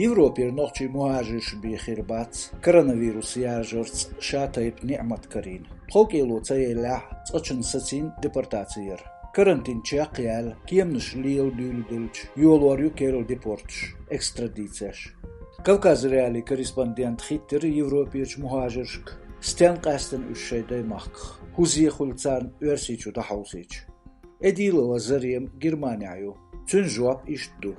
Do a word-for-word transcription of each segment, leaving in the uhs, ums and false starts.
Европера нохчий мухӀажирш бен хир бац коронавирус яржарца шатайпа ниӀмат карийна. ТховкӀело ца еллехь, цкъачунна сацийна депортаци яр. Карантин чекхъяьлла, кеманаш лела дуьйладелча, йолор ю керла депорташ, экстрадицеш. Кавказ.Реалии корреспондента хиттира Европерчу мухӀажиршка, стенна къаьстина уьш шайн даймахках, хӀун зе хуьлу царна Оьрсийчу дӀахьовсийча. Эдилова Зарема Германехь ю. Цуьнан жоп иштта ду: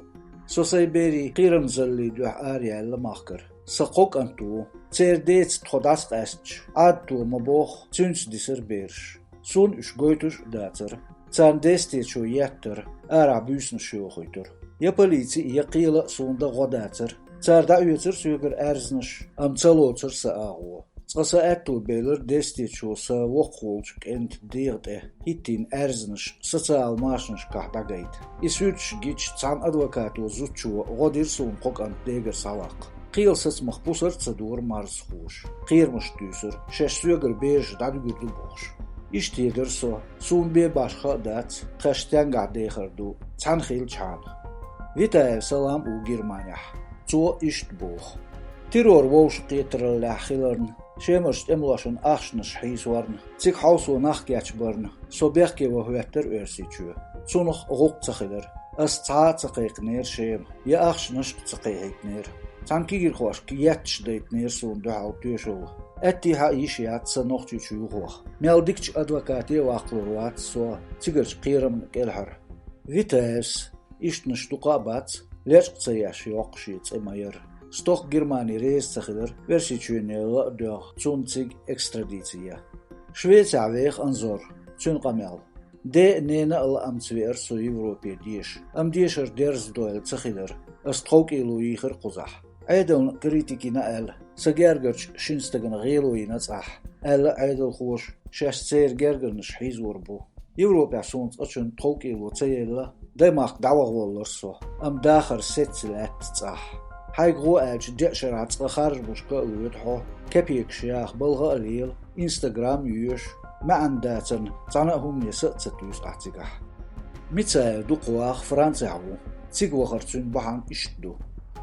«Со сайн берийн кхерамзаллин дуьхьа араяьлла махкара. Сан кхо кӀант ву. Церан деца тхо дӀасакъаьстича, Ӏадато ма боху, цуьнца дисира бераш. Суна уьш гойтуш а дацара. Царна дестечо еттара, арахь буьйсанаш йохуьйтура. Я полици, я кхела а суна дан гӀо дацара. Цара дӀаоьцура соьгара аьрзнаш, амма ца лоцура сан агӀо. Цкъа сан аьтто белира дестечо сан воккхаволчу кӀентан дегӀа тӀе хӀиттийна аьрзнаш социал машанашкахь дӀагайта. И суьрташ гича, цхьана адвокато зудчо гӀо дира суна кхо кӀант дегара схьаваккха. Кхелан сацамах пусар а ца дора марзхоша. Кхерамаш туьйсура, шаьш соьгара бераш дӀадуьгур ду бохуш. Иштта едара со, суна бен башха а дац, тхаьш стенгахь дехар ду, цхьаьна хилчхьана». Витаев Салам ву Германехь. Цо иштта боху: «Террор вовшахкхетараллехь хиларна, Шемарчу тӀемалошна ахчанаш хьийсорна, цига хьовсо нах кечбарна, со бехке ван хӀоьттира Оьрсийчоь. Цунах гӀуллакх ца хилира. Ас цхьа а ца кхайкхинера Шема, я ахчанаш а ца кхайкхийтинера. Цхьана кегийрхошка етташ дайтинера суна дуьхьал тоьшалла. Аьттехьа а йиш яц сан Нохчийчу юхаваха. Мел дикачу адвокате а ваккхалур вац со цигарчу кхерамна кӀелхьара». Витаевс: «Ишттанаш дукха а бац, лечкъа ца еш йоккху шен цӀе ма-ярра. Стохка Германи реза ца хилира Оьрсийчоьне ла а доьгӀна, цунна цига экстрадици ян. Швецехь веха Анзор, цуьнан къамел. Ден а, ненан а лаамца веара со Европе деша, амма дешар дерза дойла ца хилира. Ас тховкӀело йийхира кхузахь. Ӏедална критика йина аьлла, сан гергарчу шина стагана гӀело йина цӀахь», — аьлла Ӏедалхоша, шаьш церан гергарнаш хьийзор бу. Европехь суна цкъачунна тховкӀело ца елла, даймахка дӀаваха воллура со, амма дахар сецца лаьтта цӀахь. Хьайга гӀо аьлча, деа шарахь цкъа харжамашка а лоьду хьо, кепекаш яха балха а лела, Инстаграм а йоьшу, маьӀна дацарна цхьана а хӀумане са а ца туьйсу ахь цигахь. Мицаев Дукхваха Францехь ву. Цига вахар цуьнан бахьана иштта ду: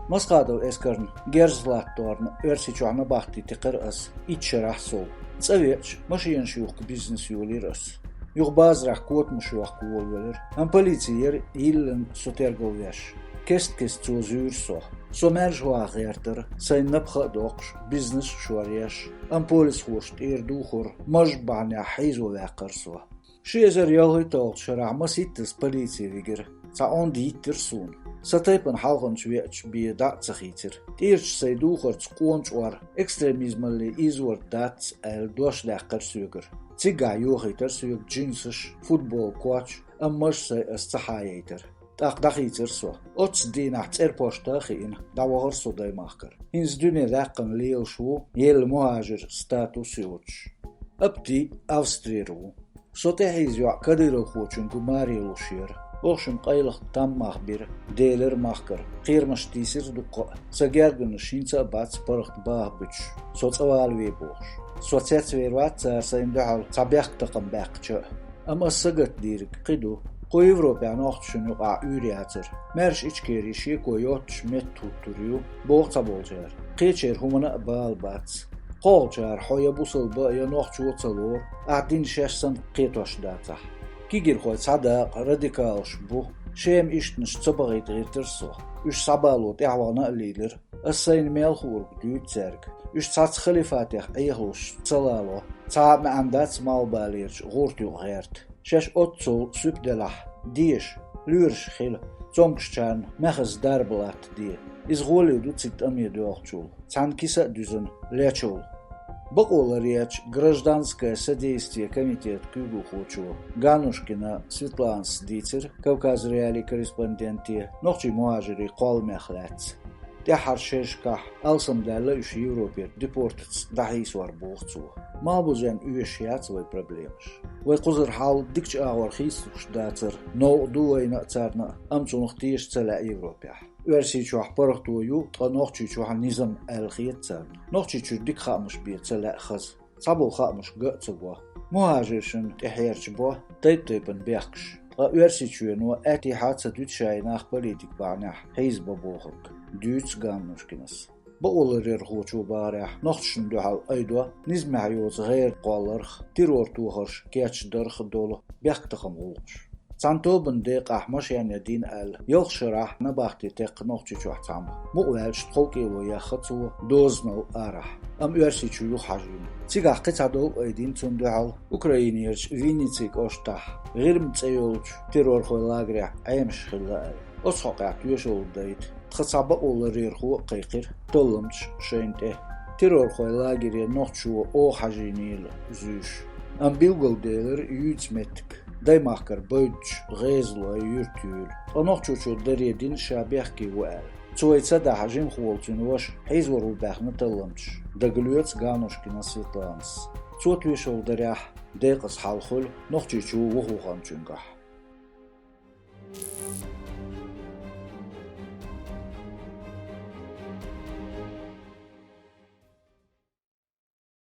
«Масхадов Эскарна герз латторна Оьрсийчохь набахти текхира ас итт шарахь сов. ЦӀа веача, машенаш юхку бизнес йолийра ас. Юха базарахь котамаш йохка волавелира, амма полици яра йиллина со тергалвеш. Кест-кеста цо зуьйра со. Со маьрша ваха гӀертара, сайн напха а доккхуш, бизнес а шоръеш, амма полисхоша тӀера духура, маж бахьанехь хьийзо ваьккхира со. Ши эзар ялхитталгӀачу шарахь масийттаза полици вигира, цхьа онда йиттира суна. Сан тайпана хьалханча веача бен дӀа а ца хийцира. ТӀерачу сайн духарца къона чкъор экстремизмалле ийзорг дац аьлла дош даьккхира соьгара. Цигахь йохийтира соьга джинсаш, футбол, коч, амма маж сайн ас ца хьаяйтира. ТӀаккха дӀахийцира со. Оццу дийнахь цӀерпошта а хиъна, дӀавахара со даймахкара. ХӀинца дуьне даьккхина лелаш ву, елла мухӀажир статус йоцуш. Апти Австрера ву. Со тӀехьийза йоӀ кадыровхочуьнга маре луш яра. Оха шуна къайлаха там мах бира, делира махкара. Кхерамаш тийсира дуккха а. Сан гергарнаш хӀинца а бац паргӀат баха буьтуш, со цӀа валаве бохуш. Со цецвер вац цара сайна дуьхьал цхьа бехктакхам баьккхича а. Амма ас сагатдийриг кхин ду. Кху Европехь нохчашна юкъахь уьйр яцара. Маьрша Ичкери шеко йоццуш метта хӀуттур ю, боху цхьаболчара. Кхечеран хӀуманна а бала бац. КхоалгӀачара хьо я бусалба а, я нохчо а ца лору, ахь дин шаьш санна кхетош дацахь. Кегийрхой цхьа дакъа, радикалаш бу. Шема ишттанаш ца бахийта гӀиртира со. Уьш схьабало тӀаьхьа вахана а лийлира. Ас сайна мел хуург дуьйцу цаьрга. Уьш цхьацца халифатех Ӏехалуш ца лало, цхьа а маьӀна дац малхбалерчу гӀурта юкъа гӀерта. Шаьш оццул суьпа делахь, деша, лоьраш хила, цомгушчарна маьхаза дарба латта де. Иза гӀоле ду цига тӀаме доьлхучул, цхьана киса а дуьзна, лечул. Бакъоларъечу гражданское содействие комитетан куьйгалхочо Ганушкина Светланас дийцира Кавказ.Реалии корреспонденте нохчийн мухӀажирийн кхолламех лаьцна. ТӀаьххьара шерашкахь алсамдаьлла уьш Европера депортаца дӀахьийсор, боху цо. Малхбузенна оьшуш яц вайн проблемаш. Вай кхузара хьал дикачу агӀор хийцалуш дацара, новкъа ду вайна а, царна а, амма цунах теша ца лаьа Европехь. Оьрсийчохь паргӀато ю, ткъа Нохчийчохь низам аьлла хета царна. Нохчийчуьра дика хаамаш бен ца лаьа хаза. Цхьаболу хаамаш ган а ца го. МухӀажиршна тӀехьерча бо тайп-тайпана бехкаш. Ткъа Оьрсийчоьно аьттехьа ца дуьту шайн нах политика бахьанехь хьийзабан бохург, дуьйцу Ганнушкинас. Бакъоларъярхочо бахарехь, нохчашна дуьхьал айдо низамехь йоцу гӀайгӀа кхолларх, террор тохарш кечдарх долу бехктакхаман гӀуллакхаш. Цхьана тобанан декъахь машен ян дина аьлла, ялх шарахь набахти текхна Нохчийчохь цхьамма. Мукъаваьлча тховкӀело яьхна цо дозанал арахь, амма Оьрсийчу юхахьажийна. Цигахь кхин цхьа дов айдина цунна дуьхьал Украинерчу Винницин кӀоштахь ГӀирма цӀе йолчу террорхойн лагерехь Ӏемаш хилла аьлла. Оцу хьокъехь тоьшалла дайта тхан цхьа бакъоларъярхо а кхайкхира талламчаш шайна тӀе, террорхойн лагере нохчо оха хьажийнийла зуьйш. Амма билгалделира юьйцу меттиг, даймахкара байдачу ГӀезалойн юьртан юьла. Ткъа нохчочо даре дина ша бехке ву аьлла. Цу вай ца дахьа жимахволу цуьнан ваша хьийзор ву баьхна талламчаш, дагалоьцу Ганнушкина Светланас. Цо тоьшалла дарехь, декъаза хьал хуьлу Нохчийчу вухаваханчуьнгахь.